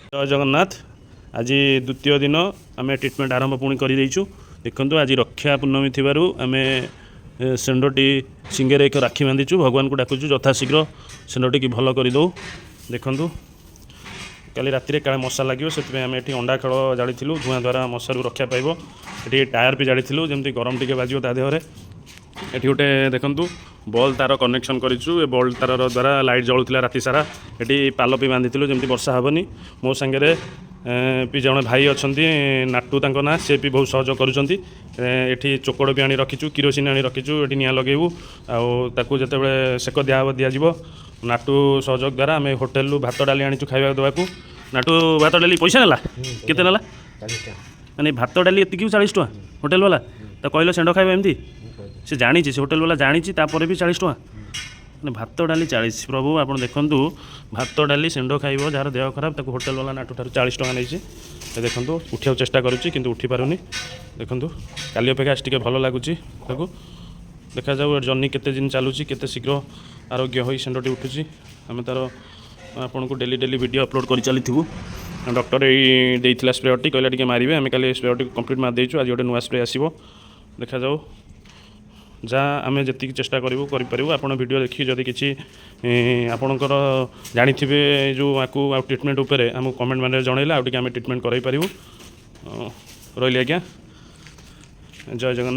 ଜୟ ଜଗନ୍ନାଥ। ଆଜି ଦ୍ୱିତୀୟ ଦିନ, ଆମେ ଟ୍ରିଟମେଣ୍ଟ ଆରମ୍ଭ ପୁଣି କରିଦେଇଛୁ। ଦେଖନ୍ତୁ, ଆଜି ରକ୍ଷା ପୂର୍ଣ୍ଣମୀ ଥିବାରୁ ଆମେ ଷେଣ୍ଢଟି ଶିଙ୍ଗରେ ଏକ ରାକ୍ଷୀ ବାନ୍ଧିଛୁ। ଭଗବାନଙ୍କୁ ଡାକୁଛୁ, ଯଥାଶୀଘ୍ର ଷେଣ୍ଢଟିକି ଭଲ କରିଦେଉ। ଦେଖନ୍ତୁ, କାଲି ରାତିରେ କାଳେ ମଶା ଲାଗିବ, ସେଥିପାଇଁ ଆମେ ଏଠି ଅଣ୍ଡା ଖୋଳ ଜାଳିଥିଲୁ। ଧୂଆଁ ଦ୍ୱାରା ମଶାରୁ ରକ୍ଷା ପାଇବ। ଏଠି ଟାୟାର ବି ଜାଳିଥିଲୁ, ଯେମିତି ଗରମ ଟିକେ ବାଜିବ ତା ଦେହରେ। ଏଠି ଗୋଟେ ଦେଖନ୍ତୁ, ବଲ୍ ତାର କନେକ୍ସନ୍ କରିଛୁ। ଏ ବଲ୍ ତାର ଦ୍ୱାରା ଲାଇଟ୍ ଜଳୁଥିଲା ରାତି ସାରା। ଏଠି ପାଲ ବି ବାନ୍ଧିଥିଲୁ, ଯେମିତି ବର୍ଷା ହେବନି। ମୋ ସାଙ୍ଗରେ ବି ଜଣେ ଭାଇ ଅଛନ୍ତି, ନାଟୁ ତାଙ୍କ ନାଁ, ସେ ବି ବହୁତ ସହଯୋଗ କରୁଛନ୍ତି। ଏଠି ଚୋକଡ଼ ବି ଆଣି ରଖିଛୁ, କିରୋସିନ ଆଣି ରଖିଛୁ। ଏଠି ନିଆଁ ଲଗେଇବୁ ଆଉ ତାକୁ ଯେତେବେଳେ ସେକ ଦିଆହେବ, ଦିଆଯିବ। ନାଟୁ ସହଯୋଗ ଦ୍ୱାରା ଆମେ ହୋଟେଲରୁ ଭାତ ଡାଲି ଆଣିଛୁ ଖାଇବାକୁ ଦେବାକୁ। ନାଟୁ ଭାତ ଡାଲି ପଇସା ନେଲା, କେତେ ନେଲା? 40 ଟଙ୍କା। ମାନେ ଭାତ ଡାଲି ଏତିକି ବି 40 ଟଙ୍କା? ହୋଟେଲ ବାଲା ତ କହିଲ ଷେଣ୍ଢ ଖାଇବ ଏମିତି। ସେ ଜାଣିଛି, ସେ ହୋଟେଲ ବାଲା ଜାଣିଛି, ତାପରେ ବି 40 ଟଙ୍କା। ମାନେ ଭାତ ଡାଲି 40। ପ୍ରଭୁ, ଆପଣ ଦେଖନ୍ତୁ, ଭାତ ଡାଲି ଷେଣ୍ଢ ଖାଇବ, ଯାହାର ଦେହ ଖରାପ, ତାକୁ ହୋଟେଲ ବାଲା ନାଟୁ ଠାରୁ 40 ଟଙ୍କା ନେଇଛି। ଏ ଦେଖନ୍ତୁ, ଉଠିବାକୁ ଚେଷ୍ଟା କରୁଛି କିନ୍ତୁ ଉଠି ପାରୁନି। ଦେଖନ୍ତୁ, କାଲି ଅପେକ୍ଷା ଆଜି ଟିକେ ଭଲ ଲାଗୁଛି ତାକୁ। ଦେଖାଯାଉ ଏ ଜର୍ଣ୍ଣି କେତେ ଦିନ ଚାଲୁଛି, କେତେ ଶୀଘ୍ର ଆରୋଗ୍ୟ ହୋଇ ଷେଣ୍ଢଟି ଉଠୁଛି। ଆମେ ତା'ର ଆପଣଙ୍କୁ ଡେଲି ଡେଲି ଭିଡ଼ିଓ ଅପଲୋଡ଼ କରି ଚାଲିଥିବୁ। ଡକ୍ଟର ଏଇ ଦେଇଥିଲା ସ୍ପ୍ରେଟି, କହିଲା ଟିକେ ମାରିବେ। ଆମେ କାଲି ସ୍ପ୍ରେଟିକୁ କମ୍ପ୍ଲିଟ୍ ମାରି ଦେଇଛୁ। ଆଜି ଗୋଟେ ନୂଆ ସ୍ପ୍ରେ ଆସିବ। ଦେଖାଯାଉ, ଯାହା ଆମେ ଯେତିକି ଚେଷ୍ଟା କରିବୁ, କରିପାରିବୁ। ଆପଣ ଭିଡ଼ିଓ ଦେଖିକି ଯଦି କିଛି ଆପଣଙ୍କର ଜାଣିଥିବେ ଯେଉଁ ଆକୁ ଆଉ ଟ୍ରିଟମେଣ୍ଟ ଉପରେ, ଆମକୁ କମେଣ୍ଟ ମାଧ୍ୟମରେ ଜଣାଇଲେ ଆଉ ଟିକେ ଆମେ ଟ୍ରିଟମେଣ୍ଟ କରାଇ ପାରିବୁ। ରହିଲି ଆଜ୍ଞା, ଜୟ ଜଗନ୍ନାଥ।